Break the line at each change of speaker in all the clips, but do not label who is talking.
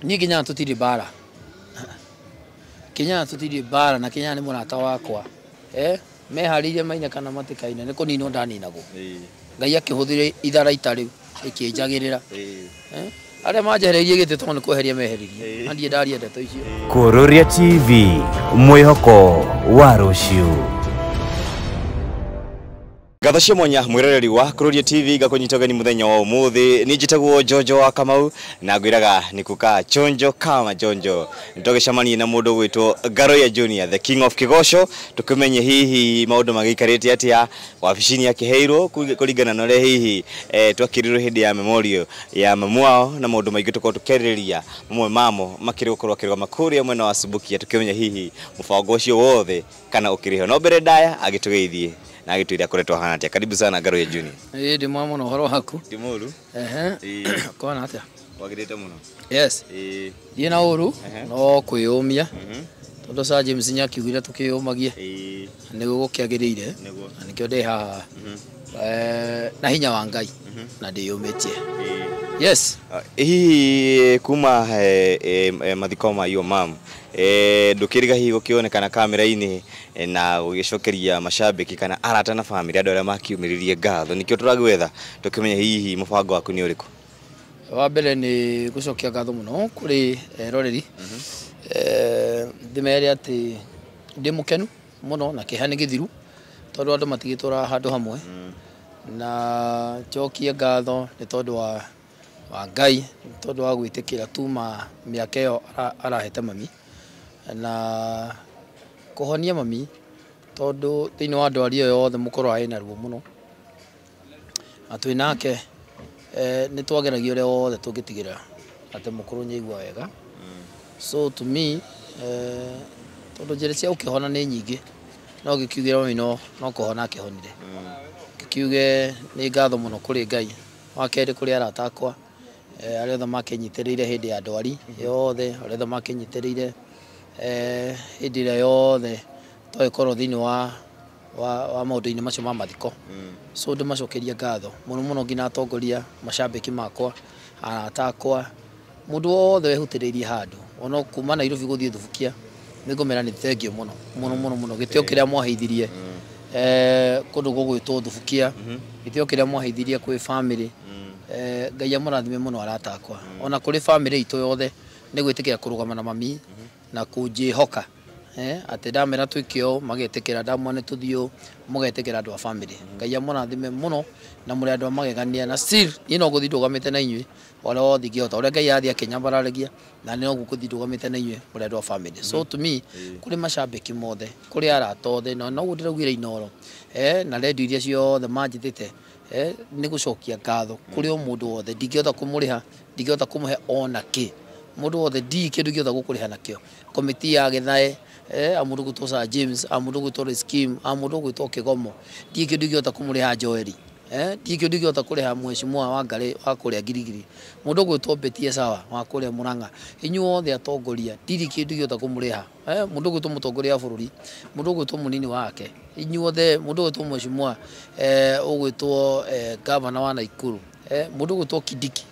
Niĩ Kĩnyaga tũtirĩ mbara. Kĩnyaga tũtirĩ mbara na Kĩnyaga nĩ mũrata wakwa. Meharĩirie maine kana matikaine nĩ kũninwo ndaninagwo. Ngai akĩhũthĩra itharaita rĩu ĩkĩnjagĩrĩra. Arĩa manjehereirie gĩtĩ tondũ nĩ kweheria meheririe. Na ndirĩ ndaria ndeto icio.
Kururia TV, mwĩhoko wa rũciũ.
Ngatho cia mwanya mwiroreri wa Kururia TV ngakunyita ũgeni mũthenya wa ũmũthĩ. Niĩ njĩtagwo Jojo wa Kamau na ngwĩraga nĩ kuka chonjo kama jonjo. Nĩtũgĩcemanie na mũndũ ũgwĩtwo Ngaruiya Junior, the king of Kĩgoco, tũkĩmenye hihi maũndũ magĩikarĩte atĩa wabici-inĩ akĩheirwo kũringana na ũrĩa hihi twakĩrirwo hĩndĩ ya memorial ya mamu wao, na maũndũ maingĩ tũkorwo tũkĩarĩrĩria mamwe mamo makĩrĩ gũkorwo akĩrũgama kũrĩa mwena wa Subukia, tũkĩmenya hihi mũbango ũcio wothe kana ũkĩrĩ ho. No mbere ndaya agĩtũgeithie na agĩtwĩre akoretwo ahana atĩa. Karibu sana Ngaruiya Junior.
Ĩĩ, ndĩ mwega mũno, ũhoro waku?
Ndi mũru.
Kwana atĩa?
Wagĩrĩte mũno.
Yes. Ndiĩ na ũru, no kwĩyũmia. Tondũ Sir James nĩakiugire tũkĩyũmagie. Nĩguo gũkĩagĩrĩire. Na nĩkĩo ndĩ haha. Na hinya wa Ngai. Na ndĩyũmĩtie. Yes.
Hihi kuma mathiko ma your mom, ndũkĩriga hihi gũkĩonekana kamera-inĩ na gũgĩcokeria mashabiki kana arata na family andũ arĩa makiumĩrĩrie ngatho, nĩkĩo tũragwetha tũkĩmenya hihi mũbango waku nĩ ũrĩkũ?
Wa mbere nĩ gũcokia ngatho mũno kũrĩ eroreri. Ndĩmere atĩ ndĩ mũkenu mũno na kĩeha nĩ gĩthiru tondũ andũ matigĩtũraga handũ hamwe. Na njokie ngatho nĩ tondũ wa Ngai, nĩ tondũ wa gwĩtĩkĩra tuma mĩaka ĩyo arahete mami na kũhonia mami, tondũ thĩinĩ wa ndwari ĩyo yothe mũkũrũ arĩ na ruo mũno. Na twĩ nake, nĩ twageragia ũrĩa wothe tũngĩtigĩrĩra atĩ mũkũrũ nĩ aigua wega. So to me, tondũ njĩra cia gũkĩhona nĩ nyingĩ, no ngĩkiugĩra mami no kũhona akĩhonire. Ngĩkiuge nĩ ngatho mũno kũrĩ Ngai. Wa kerĩ kũrĩ arata akwa, arĩa othe makĩnyitĩrĩire hĩndĩ ya ndwari yothe, arĩa othe makĩnyitĩrĩire hĩndĩ ĩrĩa yothe twagĩkorwo thĩinĩ wa maũndũ-inĩ macio ma mathiko. So ndĩmacokeria ngatho mũno mũno nginya atongoria, macambĩki makwa, arata akwa, mũndũ wothe wehutĩrĩirie handũ ona kuma Nairobi gũthiĩ Thubukia, nĩngũmera nĩ thengiũ mũno mũno mũno mũno. Gĩtĩo kĩrĩa mwaheithirie kũndũ gũgwĩtwo Thubukia, gĩtĩo kĩrĩa mwaheithirie kwĩ family, Ngai amũrathime mũno arata akwa. Ona kũrĩ family itũ yothe nĩ gwĩtĩkĩra kũrũgama na mami na kũnjĩhoka. Atĩ ndamera twĩke ũũ magetĩkĩra, ndamwa nĩ tũthiĩ ũũ mũgetĩkĩra andũ a family. Ngai amũrathime mũno na mũrĩ andũ a magegania, na still niĩ no ngũthiĩ ndũgamĩte na inyuĩ ũrĩa wothe ingĩhota, ũrĩa Ngai athiĩ akĩnyambararagia, na no ngũthiĩ ndũgamĩte na inyuĩ mũrĩ andũ a family. So to me, kũrĩ macambĩki mothe, kũrĩ arata othe, na noguo ndĩraugire Inooro, na redio iria ciothe manjĩtĩte, nĩ gũcokia ngatho kũrĩ o mũndũ wothe. Ndingĩhota kũmũrĩha, ndingĩhota kũmũhe ona kĩ. Mũndũ wothe ndirĩ kĩndũ ingĩhota gũkũrĩha nakĩo. Komiti ya Gĩthae, a mũndũ ũgwĩtwo Sir James, a mũndũ ũgwĩtwo Reskim, a mũndũ ũgwĩtwo Kĩgomo, ndirĩ kĩndũ ingĩhota kũmũrĩha Joeli. Ndirĩ kĩndũ ingĩhota kũrĩha mheshimiwa wa Ngarĩ wa kũrĩa Ngirigiri, mũndũ ũgwĩtwo Betty Sawa wa kũrĩa Murang'a. Inyuothe atongoria, ndirĩ kĩndũ ingĩhota kũmũrĩha. Mũndũ ũgwĩtwo mũtongoria wa bũrũri, mũndũ ũgwĩtwo mũnini wake, inyuothe, mũndũ ũgwĩtwo mheshimiwa ũgwĩtwo gavana wa Nakuru, mũndũ ũgwĩtwo Kindiki,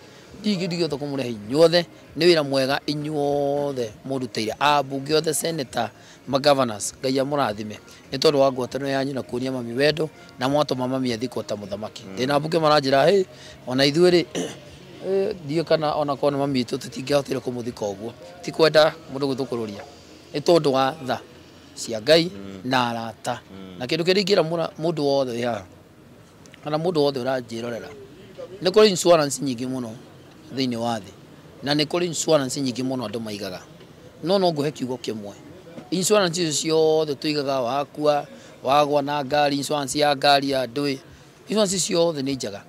ndirĩ kĩndũ ingĩhota kũmũrĩha inyuothe. Nĩ wĩra mwega inyuothe mũrutĩire, ambunge othe, senator, magovernors, Ngai amũrathime nĩ tondũ wa ngwatanĩro yanyu na kuonia mami wendo na mwatũma mami athikwo ta mũthamaki. Ndĩna ambunge maranjĩra hĩ, ona ithuĩ rĩ, ndiũĩ kana ona korwo nĩ mami witũ tũtingĩahotire kũmũthika ũguo. Ti kwenda mũndũ gũtũkũrũria, nĩ tondũ wa tha cia Ngai na arata. Na kĩndũ kĩrĩa ingĩra mũndũ wothe wĩ haha kana mũndũ wothe ũranjĩrorera, nĩ kũrĩ insurance nyingĩ mũno thĩinĩ wa thĩ, na nĩ kũrĩ insurance nyingĩ mũno andũ maigaga. No no ngũhe kiugo kĩmwe, insurance icio ciothe tũigaga, wakua, wagwa na ngari, insurance ya ngari ya ndũĩ, insurance ciothe nĩ njega.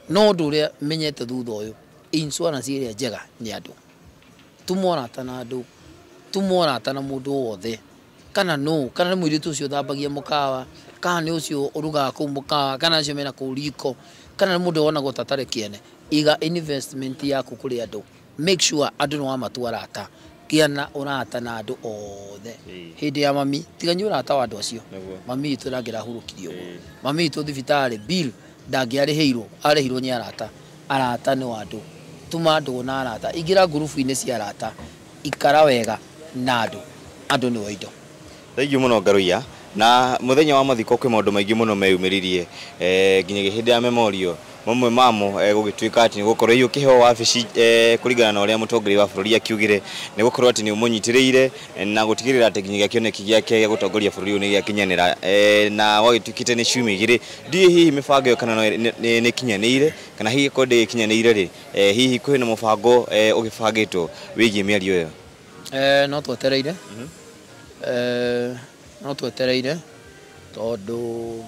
No ũndũ ũrĩa menyete thutha ũyũ, insurance ĩrĩa njega nĩ andũ. Tuma ũrata na andũ, tuma ũrata na mũndũ wothe, kana nũ, kana nĩ mũirĩtu ũcio ũthambagia mũkawa, kana nĩ ũcio ũrugaga kũu mũkawa, kana acio mena kũu riko, kana nĩ mũndũ wonagwo ta atarĩ kĩene. Iga investment yaku kũrĩ andũ. Make sure andũ nĩ wamatua arata. Gĩa na ũrata na andũ othe. Hĩndĩ ya mami, tiga nĩ ũrata wa andũ acio. Mami witũ ndangĩrahurũkirio ũguo. Mami witũ thibitarĩ bill ndangĩarĩhĩirwo, arĩhirwo nĩ arata. Arata nĩ wa andũ. Tuma ndũgũ na arata, ingĩra ngurubu-inĩ cia arata, ikara wega na andũ, andũ nĩo indo.
Thengiũ mũno Ngaruiya. Na muthenya wa mathiko kwĩ maũndũ maingĩ mũno meyumĩririe nginyagia hĩndĩ ya memorial, mamwe mamo gũgĩtuĩka atĩ nĩ gũkorwo hihi ũkĩheo wabici kũringana na ũrĩa mũtongoria wa bũrũri akiugire, nĩ gũkorwo atĩ nĩ ũmũnyitĩrĩire na gũtigĩrĩra atĩ nginyagia kĩoneki gĩake gĩa gũtongoria bũrũri ũyũ nĩ gĩakinyanĩra, na gwagĩtuĩkĩte nĩ ciumia igĩrĩ. Ndiũĩ hihi mĩbango ĩyo kana nĩ ĩkinyanĩire, kana hihi korwo ndĩgĩkinyanĩire rĩ, hihi kwĩna mũbango ũgĩbangĩtwo wĩgiĩ mĩario ĩyo?
No twetereire. No twetereire tondũ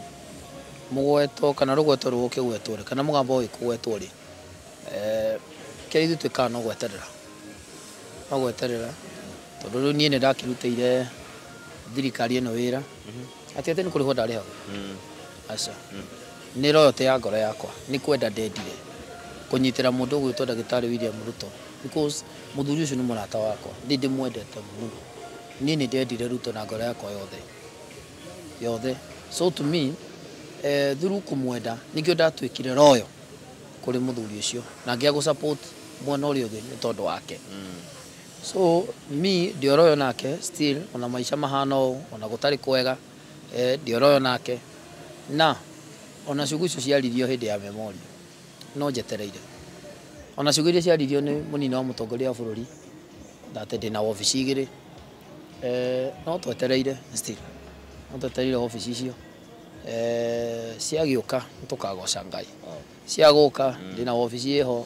mũgweto kana rũgweto rũgũkĩgwetwo rĩ, kana mũgambo ũgĩkũgwetwo rĩ, kĩrĩa ithuĩ twĩkaga no gweterera, no gweterera, tondũ rĩu niĩ nĩ ndakĩrutĩire thirikari ĩno wĩra, atĩ atĩ nĩ kũrĩhwo ndarĩhagwo, aca, nĩ royalty ya ngoro yakwa, nĩ kwenda ndendire kũnyitĩra mũndũ ũgwĩtwo ndagĩtarĩ William Ruto, because mũthuri ũcio nĩ mũrata wakwa, nĩ ndĩmwendete mũno, niĩ nĩ ndendire Ruto na ngoro yakwa yothe yothe. So to me, through kũmwenda nĩkĩo ndatuĩkire royo kũrĩ mũthuri ũcio na ngĩaga gũ support mwena ũrĩa ũngĩ nĩ tondũ wake. So me ndĩ oroyo nake still, ona maica mahana ũũ, ona gũtarĩ kwega, ndĩ oroyo nake, na ona ciugo icio ciaririo hĩndĩ ya memorial no njetereire, ona ciugo iria ciaririo nĩ mũnini wa mũtongoria wa bũrũri atĩ ndĩna wabici igĩrĩ, no twetereire still, no twetereire wabici icio. Ciagĩũka nĩ tũkagoca Ngai, ciagũka ndĩna wabici ĩho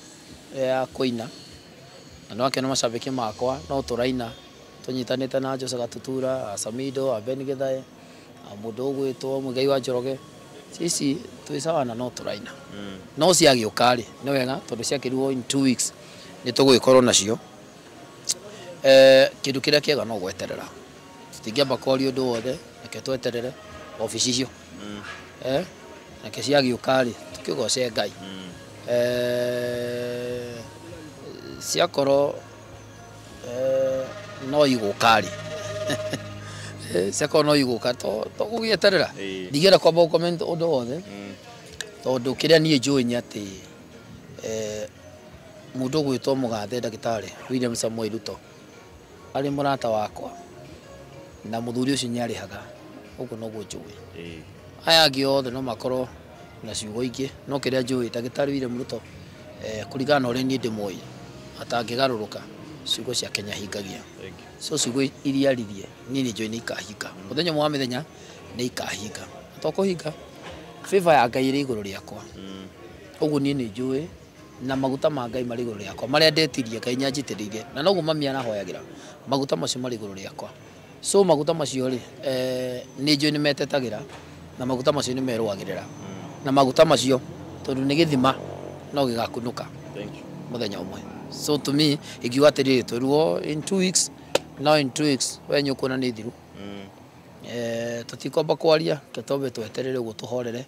ya kũina, na nĩwakĩona macambĩki makwa no tũraina tũnyitanĩte na Jose Gatutura, a Samido, a Ben Githae, a mũndũ ũgwĩtwo Muigai wa Njoroge, ici twĩ sawa na no tũraina. No ciagĩũka rĩ nĩ wega tondũ ciakĩrwo in 2 weeks nĩ tũgũgĩkorwo nacio. Kĩndũ kĩrĩa kĩega no gweterera, tũtingĩamba kwaria ũndũ wothe, reke tweterere wabici icio, reke ciagĩũka rĩ tũkĩgoce Ngai. Ciakorwo no igũka rĩ, ciakorwo no igũka tũgũgĩeterera, ndingĩenda kwamba gũ comment ũndũ wothe, tondũ kĩrĩa niĩ njũĩ nĩ atĩ mũndũ ũgwĩtwo mũgathe ndagĩtarĩ William Samoei Ruto arĩ mũrata wakwa, na mũthuri ũcio nĩ arĩhaga, ũguo noguo njũĩ. Aya angĩ othe no makorwo na ciugo ingĩ, no kĩrĩa njũĩ ndagĩtarĩ William Ruto kũringana na ũrĩa niĩ ndĩmũĩ atangĩgarũrũka, ciugo ciake nĩahingagia. So ciugo iria aririe niĩ nĩ njũĩ nĩ ikahinga, mũthenya ũmwe wa mĩthenya nĩ ikahinga, to kũhinga favor ya Ngai ĩrĩ igũrũ rĩakwa, ũguo niĩ nĩ njũĩ, na maguta ma Ngai marĩ igũrũ rĩakwa marĩa ndetirie Ngai nĩanjitĩrĩirie, na noguo mami arahoyagĩra, maguta macio marĩ igũrũ rĩakwa. So maguta macio rĩ, nĩ njũĩ nĩ metetagĩra, na maguta macio nĩ merũagĩrĩra, na maguta macio tondũ nĩ gĩthima no gĩgakunũka mũthenya ũmwe. So to me ingiuga atĩrĩrĩ, twĩrwo in 2 weeks, now in 2 weeks we nĩ ũkuona nĩ thiru. Tũtikwamba kwaria, reke twambe tweterere ũguo tũhorere,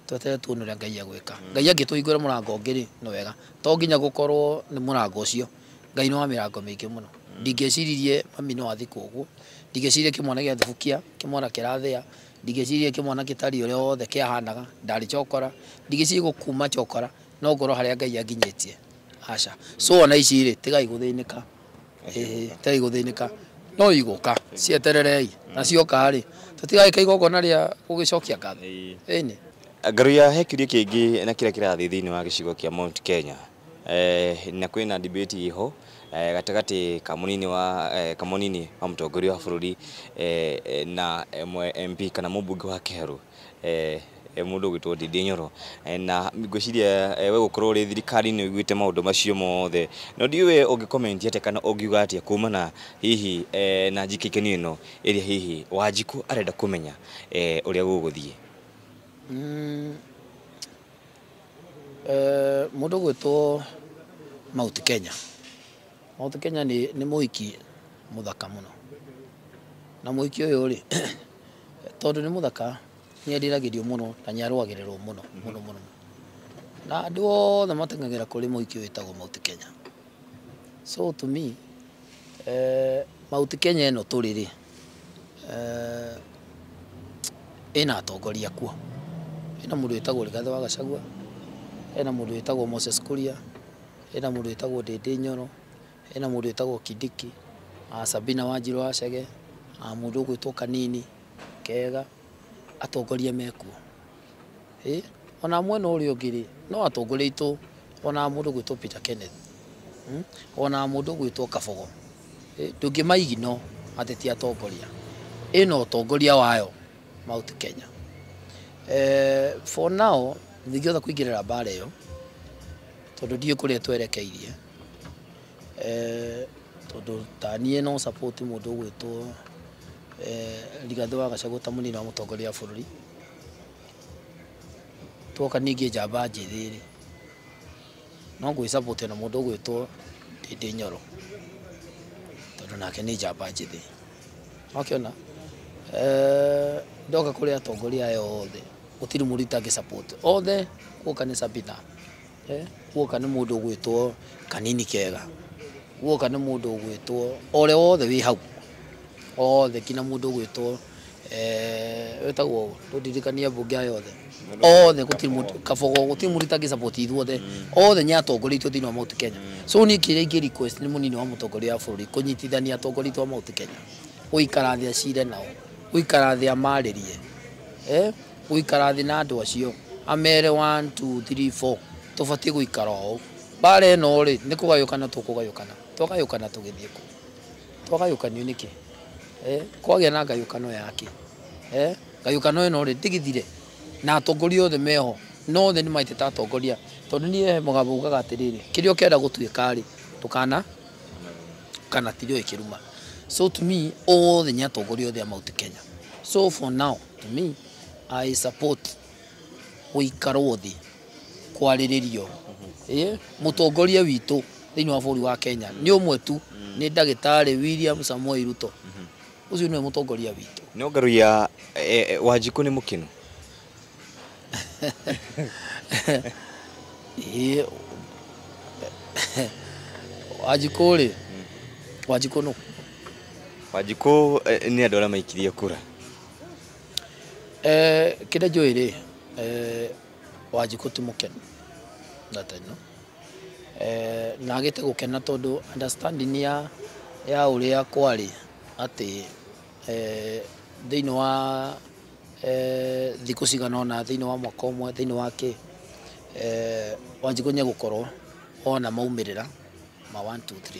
tweterere tuone ũrĩa Ngai egwĩka. Ngai angĩtũhingũra mũrango ũngĩ rĩ, nĩ wega, to nginya gũkorwo nĩ mũrango ũcio, Ngai nĩ wa mĩrango mĩingĩ mũno. Ndingĩeciririe mami no athikwo ũguo, ndingĩeciririe kĩmwana gĩa thubukia, kĩmwana kĩrathĩa, ndingĩeciririe kĩmwana gĩtariĩ ũrĩa wothe kĩahanaga, ndarĩ chokora, ndingĩeciria gũkuma chokora, no ngorwo harĩa Ngai anginyĩtie, aca. So ona ici rĩ, tigai gũthĩnĩka, tigai gũthĩnĩka, no igũka, cietererei, na cioka rĩ, tũtigagĩka igongona rĩa gũgĩcokia ngatho. Ĩni.
Ngaruiya, he kĩũria kĩngĩ na kĩrĩa kĩrathiĩ thĩinĩ wa gĩcigo kĩa Mount Kenya, na kwĩna debate ĩho gatagatĩ ka mũnini wa ka mũnini wa mũtongoria wa bũrũri na MP kana mũmbunge wa Kĩharũ, mũndũ ũgwĩtwo Ndindi Nyoro, na ngwĩciria we gũkorwo ũrĩ thirikari-inĩ ũiguĩte maũndũ macio mothe, no ndiũĩ we ũngĩ comment atĩa kana ũngiuga atĩa kumana hihi na njikĩkanio ĩno ĩrĩa hihi Wanjikũ arenda kũmenya ũrĩa gũgũthiĩ.
Mũndũ ũgwĩtwo Mount Kenya, Mount Kenya nĩ mũhiki mũthaka mũno, na mũhiki ũyũ rĩ, tondũ nĩ mũthaka nĩ eriragĩrio mũno na nĩ arũagĩrĩrwo mũno mũno mũno, na andũ othe mateng'agĩra kũrĩ mũhiki ũyũ wĩtagwo Mount Kenya. So to me, Mount Kenya ĩno tũrĩ rĩ, ĩna atongoria kuo, ĩna mũndũ wĩtagwo Rigathĩ wa Gachagua, ena mũndũ wĩtagwo Moses Kuria, Hena mũndũ wĩtagwo Ndĩndĩ Nyoro, hena mũndũ wĩtagwo Kindiki, Sabina Wanjirũ wa Chege, mũndũ ũgwĩtwo Kanini Kega, atongoria mekuo. Ona mwena ũrĩa ũngĩ rĩ, no atongoria aitũ, ona mũndũ ũgwĩtwo Peter Kenneth, ona mũndũ ũgwĩtwo Kabogo, ndũngĩmaigino atĩ ti atongoria. Ĩno ũtongoria wayo Mount Kenya. For now ndingĩhota kũingĩrĩra mbara ĩyo tondũ ndiũĩ kũrĩa twerekeirie. Tondũ ta niĩ no support mũndũ ũgwĩtwo Rigathĩ wa Gachagua ta mũnini wa mũtongoria wa bũrũri. Twoka ningĩ njamba njĩthĩ rĩ, no ngwĩ support na mũndũ ũgwĩtwo Ndĩndĩ Nyoro tondũ nake nĩ njamba njĩthĩ. Wakĩona ndoka kũrĩ atongoria aya othe gũtirĩ mũndũ itangĩ support othe. Guoka nĩ Sabina, guoka nĩ mũndũ ũgwĩtwo Kanini Kega, guoka nĩ mũndũ ũgwĩtwo ũrĩa wothe wĩ hau othe, nginya mũndũ ũgwĩtwo wĩtagwo ndũndirikania mbunge aya othe othe, gũtirĩ mũndũ Kabogo, gũtirĩ mũndũ itangĩ support ithuothe, othe nĩ atongoria aitũ thĩinĩ wa Mount Kenya. So niĩ kĩrĩa ingĩ request nĩ mũnini wa mũtongoria wa bũrũri kũnyitithania atongoria aitũ a Mount Kenya, gũikara thĩ acire nao, gũikara thĩ amarĩrie, gũikara thĩ na andũ acio amere 1 2 3 4 tũbatiĩ gũikara ũũ. Mbara ĩno rĩ, nĩ kũgayũkana tũkũgayũkana, twagayũkana tũgĩthiĩ kũ? Twagayũkanio nĩkĩ? Kwagĩa na ngayũkano yake, ngayũkano ĩno rĩ ndĩgĩthire na atongoria othe meho, no othe nĩ maitĩte atongoria, tondũ niĩ he mũgambo ugaga atĩrĩrĩ, kĩrĩa ũkĩenda gũtuĩka rĩ, ndũkana kana tirio ĩkĩruma. So to me othe nĩ atongoria othe a Mount Kenya. So for now to me I support gũikarwo thĩ kwarĩrĩrio. Mũtongoria witũ thĩinĩ wa bũrũri wa Kenya nĩ ũmwe tu, nĩ ndagĩtarĩ William Samoei Ruto. Ũcio nĩwe mũtongoria witũ.
No Ngaruiya, Wanjikũ nĩ mũkenu?
Wanjikũ rĩ, Wanjikũ nũ?
Wanjikũ nĩ andũ arĩa maikirie kura.
Kĩrĩa njũĩ rĩ, Wanjikũ ti mũkenu na teno. Na agĩte gũkena tondũ understanding ya ũrĩa kwarĩ atĩ thĩinĩ wa thikũ cigana ũna, thĩinĩ wa mwaka ũmwe, thĩinĩ wa kĩ, Wanjikũ nĩegũkorwo ona maumĩrĩra ma 1 2 3.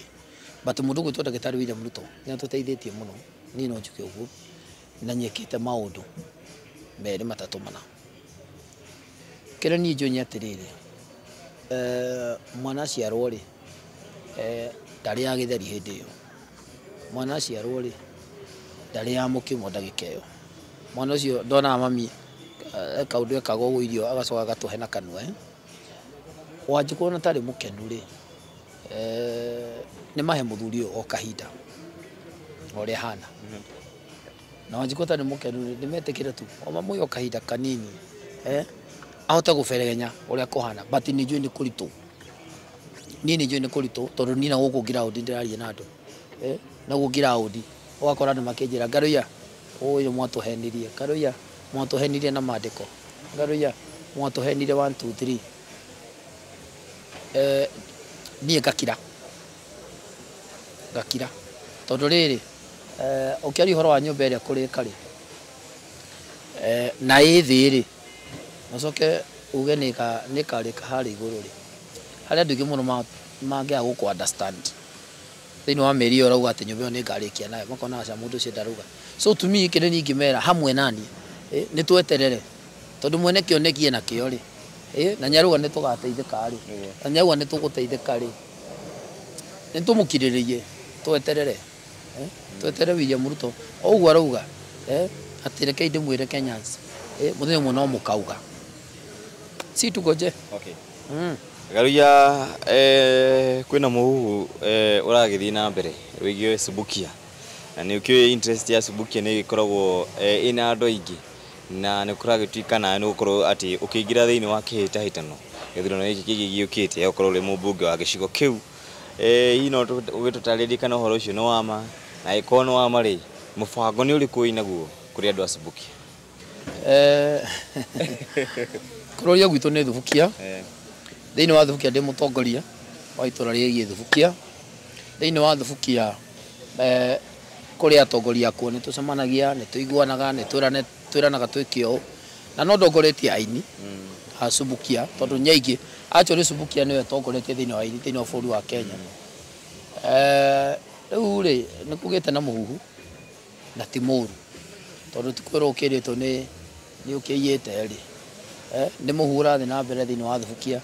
But mũndũ ũgwĩtwo ndagĩtarĩ William Ruto nĩatũteithĩtie mũno, niĩ no njuge ũguo, na nĩekĩte maũndũ merĩ matatũ mana. Kĩrĩa niĩ njũĩ nĩ atĩrĩrĩ, mwana aciarwo rĩ, ndarĩaga gĩtheri hĩndĩ ĩyo. Mwana aciarwo rĩ, ndarĩaga mũkimo ndagĩka ĩyo. Mwana ũcio ndonaga mami kaũndũ ekaga ũguo irio agacoka agatũhe na kanua. Wanjikũ ona atarĩ mũkenu rĩ, nĩ mahe mũthuri ũyũ o kahinda o ũrĩa ahana. Na Wanjikũ atarĩ mũkenu rĩ, nĩ metĩkĩre tu o mamũhe o kahinda kanini, ahote gũberegenya ũrĩa kũhana. But nĩ njũĩ nĩ kũritũ, niĩ nĩ njũĩ nĩ kũritũ tondũ niĩ na gũkũ ground ndĩraria na andũ, na gũkũ ground ũgakora andũ makĩnjĩra Ngaruiya, ũyũ mwatũhenirie, Ngaruiya mwatũhenirie na mandĩko, Ngaruiya mwatũhenirie 1 2 3. Niĩ ngakira ngakira tondũ rĩrĩ, ũkĩaria ũhoro wa nyũmba ĩrĩa kũrĩka rĩ, na ĩ thĩ rĩ, ũcoke uge nĩ ĩkarĩka harĩa igũrũ rĩ, harĩ andũ aingĩ mũno mangĩaga gũkũ understand thĩinĩ wa mĩeri ĩyo ũrauga atĩ nyũmba ĩyo nĩ ngarĩkia nayo, makona aca mũndũ ũcio ndarauga. So to me kĩrĩa niĩ ingĩmera hamwe naniĩ, nĩ tweterere tondũ mwene kĩoneki ena kĩo rĩ, na nĩarauga nĩ tũgateithĩka rĩ, na nĩarauga nĩ tũgũteithĩka rĩ, nĩ tũmũkirĩrĩrie tweterere, tweterere William Ruto o ũguo arauga, atĩ rekei ndĩmwĩre Kenyans, mũthenya ũmwe no mũkauga, si tugoje.
Okay. Ngaruiya, kwĩna mũhuhu ũragĩthiĩ na mbere wĩgiĩ Subukia, na nĩ ũkĩũĩ interest ya Subukia nĩ ĩgĩkoragwo ĩna andũ aingĩ, na nĩ kũragĩtuĩka nawe nĩ gũkorwo atĩ ũkĩingĩra thĩinĩ wa kĩhĩtahĩtano gĩthurano gĩkĩ kĩngĩ gĩũkĩte gũkorwo ũrĩ mũmbunge wa gĩcigo kĩu. Hihi no ũgĩtũtarĩrie kana ũhoro ũcio nĩ wa ma, na angĩkorwo nĩ wa ma rĩ, mũbango nĩ ũrĩkũ wĩnaguo kũrĩ andũ a Subukia?
Kũrũria gwitũ nĩ Thubukia. Thĩinĩ wa Thubukia ndĩ mũtongoria, wa itũra rĩgiĩ Thubukia. Thĩinĩ wa Thubukia kũrĩ atongoria akuo nĩ tũcemanagia, nĩ tũiguanaga, nĩ twĩranaga twĩke ũũ. Na no ndongoretie aini a Subukia tondũ nyaingĩ actually Subukia nĩyo ĩtongoretie thĩinĩ wa aini thĩinĩ wa bũrũri wa Kenya. Rĩu rĩ nĩ kũgĩte na mũhuhu na ti mũru tondũ ti kwĩrwo ũkĩrĩtwo nĩ ũkĩiyĩte rĩ. Nĩ mũhuhu ũrathiĩ na mbere thĩinĩ wa Thubukia.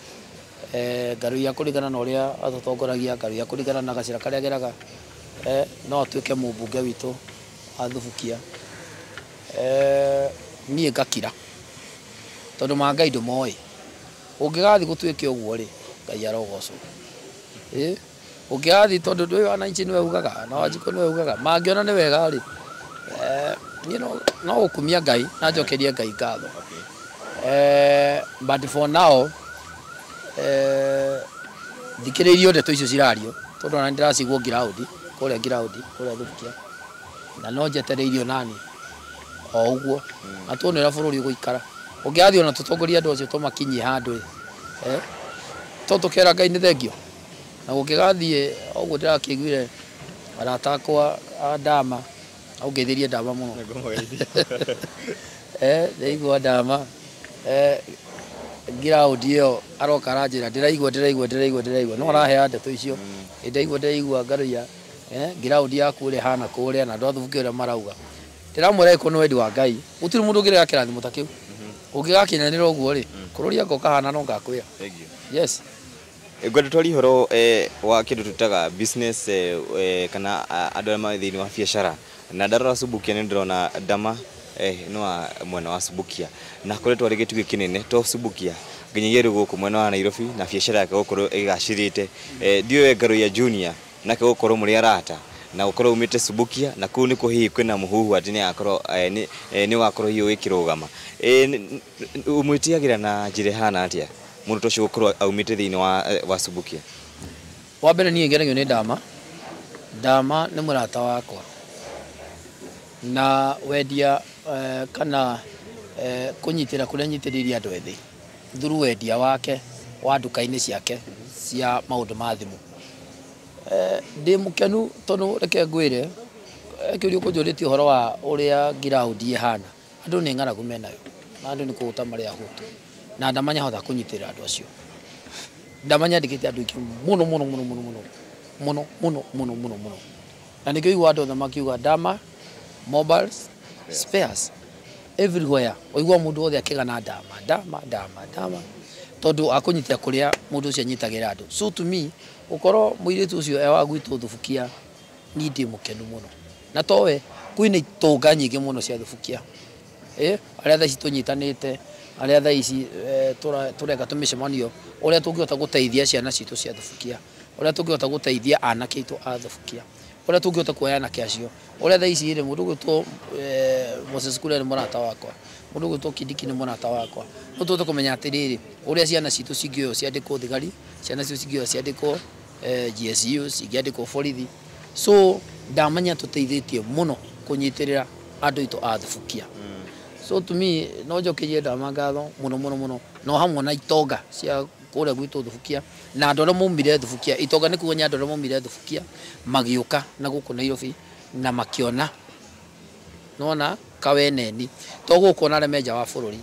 Ngaruiya kũringana na ũrĩa atũtongoragia, Ngaruiya kũringana na gacĩra karĩa ageraga, no atuĩke mũmbunge witũ wa Thubukia. Niĩ ngakira tondũ ma Ngai ndũmoĩ. Ũngĩgathiĩ gũtuĩke ũguo rĩ, Ngai arogocwo. Ũngĩgathiĩ tondũ ndũĩ wananchi nĩwe ugaga na Wanjikũ nĩwe ugaga, mangĩona nĩ wega rĩ, niĩ no gũkumia Ngai na njokerie Ngai ngatho. But for now thikĩrĩirio ndeto icio cirario tondũ ona nĩndĩracigua ngiraũndi kũrĩa ngiraũndi kũrĩa Thubukia, na no njetereirio nani o ũguo na tuone ũrĩa bũrũri ũgũikara. Ũngĩgathiĩ ona tũtongorie andũ acio tũmakinyie handũ ĩ, to tũkera Ngai nĩ thengio. Na gũngĩgathiĩ ũguo ndĩrakĩiguire arata akwa a Ndama, ũngeithĩrie Ndama mũno. Ndĩraigua Ndama ngiraũndi ĩyo aroka aranjĩra ndĩraigua ndĩraigua ndĩraigua ndĩraigua, no araheana ndeto icio. Ndĩraigua ndĩraigua Ngaruiya ngiraũndi yaku ũrĩa ĩhana kũrĩa na andũ a Thubukia ũrĩa marauga. Ndĩramwĩra ĩkorwo nĩ wendi wa Ngai, gũtirĩ mũndũ ũngĩrega kĩrathimo ta kĩu. Ũngĩgakinyanĩra ũguo rĩ, kũrũria ngokahana no ngakwĩra. Yes.
Ngwenda twarie ũhoro wa kĩndũ twĩtaga business kana andũ arĩa marĩ thĩinĩ wa biacara. Na ndarora Subukia nĩ ndĩrona Ndama nĩ wa mwena wa Subukia na akoretwo arĩ gĩtugĩ kĩnene to Subukia nginyagia rĩu gũkũ mwena wa Nairobi na biacara yake gũkorwo ĩgacĩrĩte. Ndiũĩ Ngaruiya Junior nake gũkorwo mũrĩ arata na gũkorwo umĩte Subukia na kũu nĩkuo hihi kwĩna mũhuhu atĩ nĩ ũgakorwo hihi ũgĩkĩrũgama. Ũmwĩtĩagĩra na njĩra ĩhana atĩa mũndũ ta ũcio gũkorwo aumĩte thĩinĩ wa Subukia?
Wa mbere niĩ ngenagio nĩ Ndama. Ndama nĩ mũrata wakwa na wendia kana kũnyitĩra kũrĩa nyitĩrĩire andũ ethĩ through wendia wake wa nduka-inĩ ciake cia maũndũ ma thimũ. Ndĩ mũkenu tondũ reke ngwĩre, kĩũria ũkũnjũrĩtie ũhoro wa ũrĩa ngiraũndi ĩhana, andũ nĩ ng'aragu menayo na andũ nĩ kũhũta marĩ ahũtu, na Ndama nĩahota kũnyitĩrĩra andũ acio. Ndama nĩandĩkĩte andũ aingĩ mũno mũno mũno mũno mũno mũno mũno mũno mũno mũno, na nĩkĩo ũiguaga andũ othe makiuga Ndama mobiles spares everywhere. Ũiguaga mũndũ wothe akĩgana Ndama Ndama Ndama Ndama tondũ akũnyitĩra kũrĩa mũndũ ũcio anyitagĩra andũ. So to me ũkorwo mũirĩtu ũcio e wa gwitũ Thubukia, niĩ ndĩ mũkenu mũno. Na towe kwĩna itonga nyingĩ mũno cia Thubukia, arĩa thaa ici tũnyitanĩte, arĩa thaa ici tũreka tũmĩcemanio ũrĩa tũngĩhota gũteithia ciana citũ cia Thubukia, ũrĩa tũngĩhota gũteithia anake aitũ a Thubukia, ũrĩa tũngĩhota kuoya anake acio, ũrĩa thaa ici rĩ mũndũ ũgwĩtwo Moses Kuria nĩ mũrata wakwa, mũndũ ũgwĩtwo Kindiki nĩ mũrata wakwa. No tũhote kũmenya atĩrĩrĩ, ũrĩa ciana citũ cingĩoywo ciandĩkwo thigari, ciana citũ cingĩoywo ciandĩkwo GSU, cingĩandĩkwo borithi. So Ndamanya tũteithĩtie mũno kũnyitĩrĩra andũ aitũ a Thubukia. So to me no njokerie Ndama ngatho mũno mũno mũno, no hamwe na itonga cia kũrĩa gwitũ Thubukia na andũ arĩa maumire Thubukia. Itonga nĩ kuga nĩ andũ arĩa maumire Thubukia magĩũka na gũkũ Nairobi na makĩona nona kaweneni to gũkũ ona arĩa me nja wa bũrũri.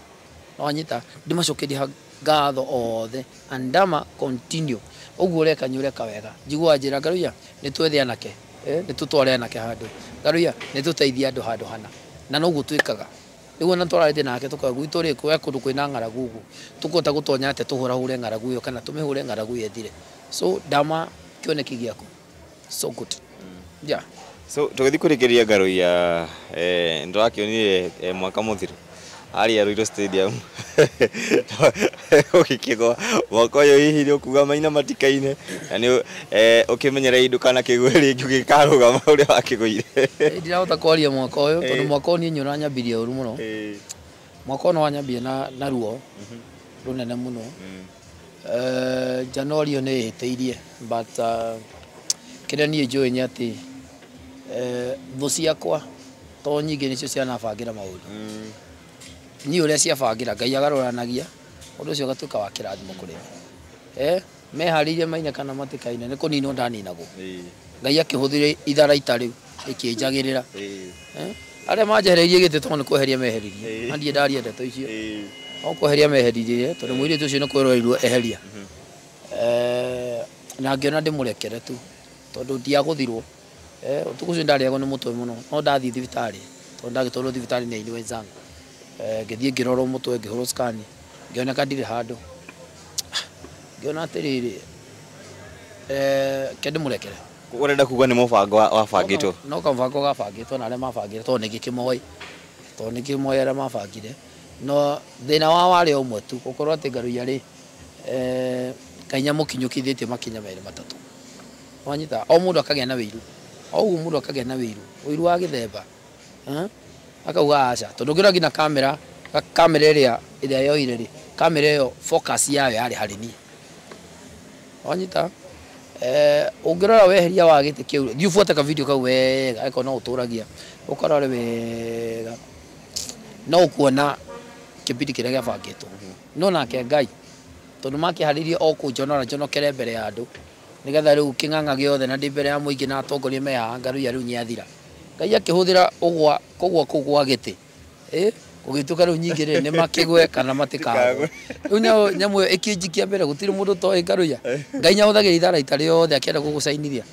No wanyita, ndĩmacokerie ngatho othe and Ndama continue ũguo ũreka nĩ ũreka wega. Njiguaga njĩra Ngaruiya nĩ twethe anake, nĩ tũtware anake handũ, Ngaruiya nĩ tũteithie andũ handũ hana, na noguo twĩkaga. Nĩguo na twararĩtie nake tũkauga gwitũ rĩ kwĩ kũndũ kwĩna ng'aragu ũguo tũkũhota gũtonya atĩa tũhũrahũre ng'aragu ĩyo kana tũmĩhũre ng'aragu ĩyo ĩthire. So Ndama kĩoneki gĩaku so good. Yeah.
So tũgĩthiĩ kũrĩkĩrĩria Ngaruiya, nĩtũrakĩonire mwaka mũthiru harĩa Ruiru Stadium ũgĩkĩgwa mwaka ũyũ, hihi nĩ ũkuga maina matikaine na nĩ ũkĩmenyere ndũkanakĩgwe rĩngĩ ũgĩkarũgama ũrĩa wakĩgũire?
Ndirahota kwaria mwaka ũyũ tondũ mwaka ũyũ niĩ nĩ ũranyambirie ũru mũno. Mwaka ũyũ nĩ wanyambia na ruo rũnene mũno. Januari ĩyo nĩ ĩhĩtĩirie, but kĩrĩa niĩ njũĩ nĩ atĩ thũ ciakwa to nyingĩ nĩcio cianabangĩra maũndũ. Niĩ ũrĩa ciabangĩra Ngai agarũranagia ũndũ ũcio ũgatuĩka wa kĩrathimo kũrĩ niĩ. Meharĩirie maine kana matikaine nĩ kũninwo ndaninagwo. Ngai akĩhũthĩra itharaita rĩu ĩkĩnjagĩrĩra. Arĩa manjehereirie gĩtĩ tondũ nĩ kweheria meheririe. Na ndiĩ ndaria ndeto icio. No kweheria meheririe tondũ mũirĩtu ũcio nĩ kwĩroreirwo eheria. Na ngĩona ndĩmũrekere tu tondũ ndiagũthirwo. Ũtukũ ũcio ndarĩagwo nĩ mũtwe mũno no ndathiĩ thibitarĩ tondũ ndagĩtwarwo thibitarĩ nĩ aini wenzangu. Ngĩthiĩ ngĩrorwo mũtwe ngĩhũrwo scan ngĩoneka ndirĩ handũ. Ngĩona atĩrĩrĩ ke ndĩmũrekere.
Ũrenda kuga nĩ mũbango wabangĩtwo?
No kamũbango gabangĩtwo na arĩa mabangire tondũ nĩ ngĩkĩmoĩ. Tondũ nĩ ngĩmoĩ arĩa mabangire. No thĩna wa warĩ o ũmwe tu gũkorwo atĩ Ngaruiya rĩ Ngai nĩamũkinyũkithĩtie makinya merĩ matatũ. Wanyita o mũndũ akagĩa na wĩiru. O ũguo mũndũ akagĩa na wĩiru. Wĩiru wa gĩthemba. Akauga aca tondũ ũngĩrora nginya kamera kamera ĩrĩa yoire rĩ kamera ĩyo focus yayo yarĩ harĩ niĩ. Wanyita ũngĩrora weheria wa gĩtĩ kĩu thiĩ ũbuate ka video kau wega angĩkorwo no ũtũragia ũkarore wega no ũkuona kĩbindi kĩrĩa gĩabangĩtwo. No nake Ngai tondũ makĩharĩirie o kũnjonora njonokere mbere ya andũ nĩgetha rĩu kĩng'ang'a gĩothe na ndĩ mbere ya mũingĩ na atongoria me haha Ngaruiya rĩu nĩathira. Ngai akĩhũthĩra kũgwa kũu gwa gĩtĩ gũgĩtuĩka rĩu nyingĩ rĩ nĩ makĩgwe kana matikagwe. Rĩu nyamũ ĩyo ĩkĩnjikia mbere gũtirĩ mũndũ ũtoĩ Ngaruiya. Ngai nĩahũthagĩra itharaita rĩothe akĩenda gũgũcainithia.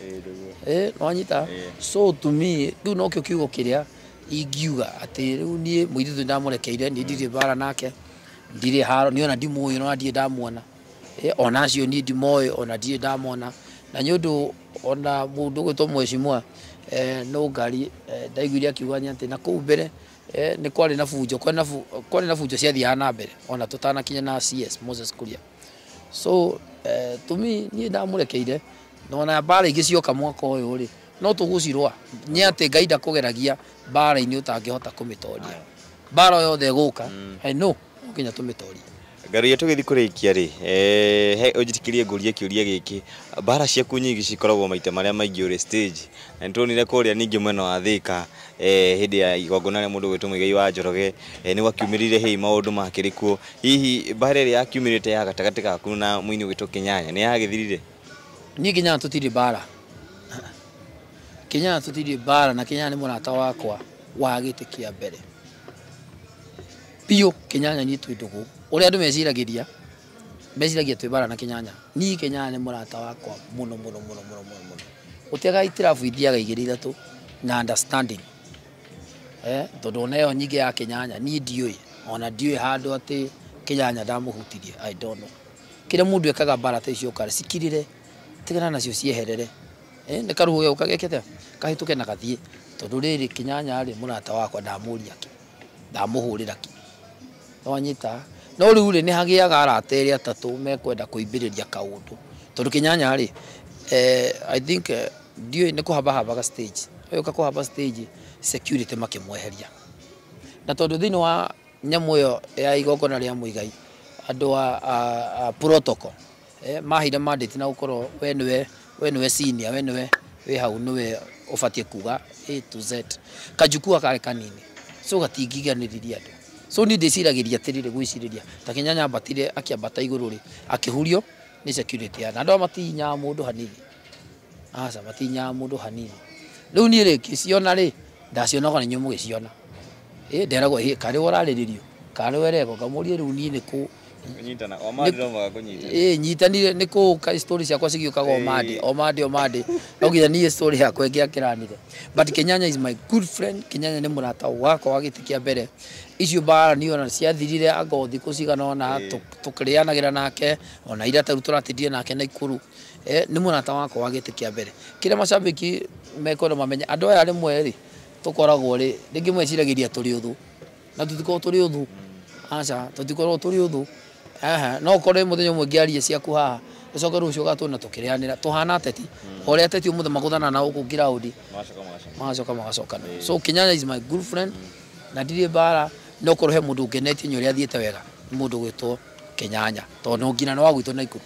Nĩwanyita? So to me rĩu nokĩo kiugo kĩrĩa ingiuga atĩ rĩu niĩ mũirĩtu ndamũrekeire niĩ ndirĩ mbara nake ndirĩ haro niĩ ona ndimũĩ ona ndirĩ ndamuona. Ona acio niĩ ndimoĩ ona ndirĩ ndamona. Na nĩ ũndũ ona mũndũ ũgwĩtwo mheshimiwa Nũngari ndaiguire akiuga atĩ na kũu mbere nĩ kwarĩ na bunjo kwarĩ na bunjo ciathiaga na mbere ona tũtanakinya na CS Moses Kuria. So to me niĩ ndamũrekeire na ona mbara ingĩ cioka mwaka ũyũ rĩ no tũgũcirũa nĩ atĩ Ngai ndakũgeragia mbara-inĩ ũtangĩhota kũmĩtoria. Mbara yothe ĩgũka no nginya tũmĩtorie.
Ngaruiya tũgĩthiĩ kũrĩkia rĩ he ũnjĩtĩkĩrie ngũrie kĩũria gĩkĩ. Mbara ciaku nyingĩ cikoragwo maita marĩa maingĩ ũrĩ stage na nĩtuonire kũrĩa ningĩ mwena wa Thĩka hĩndĩ ya igongona rĩa mũndũ ũgwĩtwo Muigai wa Njoroge nĩ gwakiumĩrire hĩi maũndũ makĩrĩ kuo. Hihi mbara ĩrĩa yakiumĩrĩte ya gatagatĩ gaku na mũini ũgwĩtwo Kĩnyanya nĩ yagĩthirire?
Niĩ Kĩnyanya tũtirĩ mbara. Kĩnyanya tũtirĩ mbara na Kĩnyanya nĩ mũrata wakwa wa gĩtĩ kĩa mbere. Biũ Kĩnyanya niĩ twĩ ndũgũ. Ũrĩa andũ meciragĩria meciragia twĩ mbara na Kĩnyanya. Niĩ Kĩnyanya nĩ mũrata wakwa mũno mũno mũno mũno mũno mũno. Gũtiaga itirabu ithiaga igĩrĩ ithatũ na understanding. Tondũ ona ĩyo nyingĩ ya Kĩnyanya niĩ ndiũĩ ona ndiũĩ handũ atĩ Kĩnyanya ndamũhutirie I don't know. Kĩrĩa mũndũ ekaga mbara ta icio kare cikirĩre tigana nacio cieherere. Nĩ karuo gĩũka gĩkĩte kahĩtũke na gathiĩ tondũ rĩrĩ Kĩnyanya rĩ mũrata wakwa ndamũria kĩ ndamũhũrĩra kĩ. Nĩwanyita? No rĩu rĩ nĩ hagĩaga arata erĩ atatũ mekwenda kũimbĩrĩria kaũndũ tondũ Kĩnyanya rĩ I think ndiũĩ nĩ kũhambahambaga stage agĩũka kũhamba stage security makĩmweheria. Na tondũ thĩinĩ wa nyamũ ĩyo ya igongona rĩa Muigai andũ a protocol maheire mandate na gũkorwo we nĩwe senior we nĩwe wĩ hau nĩwe ũbatiĩ kuga A to Z. Kajukua karĩ kanini so gatingĩiganĩririe andũ. So niĩ ndĩciragĩria atĩrĩrĩ gwĩcirĩria ta Kĩnyanya ambatire akĩambata igũrũ rĩ akĩhurio nĩ security ya na andũ aya matihinyaga mũndũ hanini. Aca matihinyaga mũndũ hanini. Rĩu niĩ rĩ ngĩciona rĩ ndacionaga nĩ inyuĩ mũgĩciona. Nderagwo karĩ we ũrarĩrĩrio karĩ we ũrekwo ngamũria rĩu niĩ nĩkũ
Kũnyitana, o Monday no mũhaka kũnyitana.
Nyitanire nĩ kũ story ciakwa cigĩũkaga o Monday o Monday o Monday no nginya niĩ story yakwa ĩngĩakĩranire. But Kĩnyanya is my good friend. Kĩnyanya nĩ mũrata wakwa wa gĩtĩ kĩa mbere. Icio mbara niĩ ona ciathirire anga o thikũ cigana ũna tũkĩrĩanagĩra nake ona ira ta rĩu tũratindire nake Naikuru. Nĩ mũrata wakwa wa gĩtĩ kĩa mbere. Kĩrĩa macambĩki mekwenda mamenye andũ aya rĩmwe rĩ tũkoragwo rĩ rĩngĩ meciragĩria tũrĩ ũthũ na tũtikoragwo tũrĩ ũthũ. Aca tũtikoragwo tũrĩ ũthũ. No ũkore mũthenya ũmwe ngĩaria ciaku haha ũcoke rũciũ ũgatũona tũkĩrĩanĩra tũhana ateti ũrĩa ateti ũmũthĩ magũthana na gũkũ ground magacoka magacokana. So Kĩnyanya is my good friend na ndirĩ mbara no korwo he mũndũ ũngenetie nĩ ũrĩa athiĩte wega nĩ mũndũ ũgwĩtwo Kĩnyanya tondũ no nginya nĩ wa gwitũ Naikuru.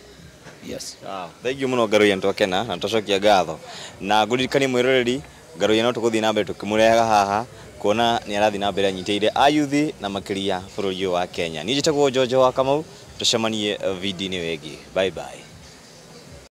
Yes.
Thank you mũno Ngaruiya nĩtwakena na nĩtwacokia ngatho na ngũririkanie mwĩroreri Ngaruiya no tũgũthiĩ na mbere tũkĩmũrehaga haha kuona nĩ arathiĩ na mbere anyitĩrĩire ayuthi na makĩria bũrũri ũyũ wa Kenya. Niĩ njĩtagwo Njonjo wa Kamau, tũcemanie video-inĩ ĩyo ĩngĩ. Bye bye.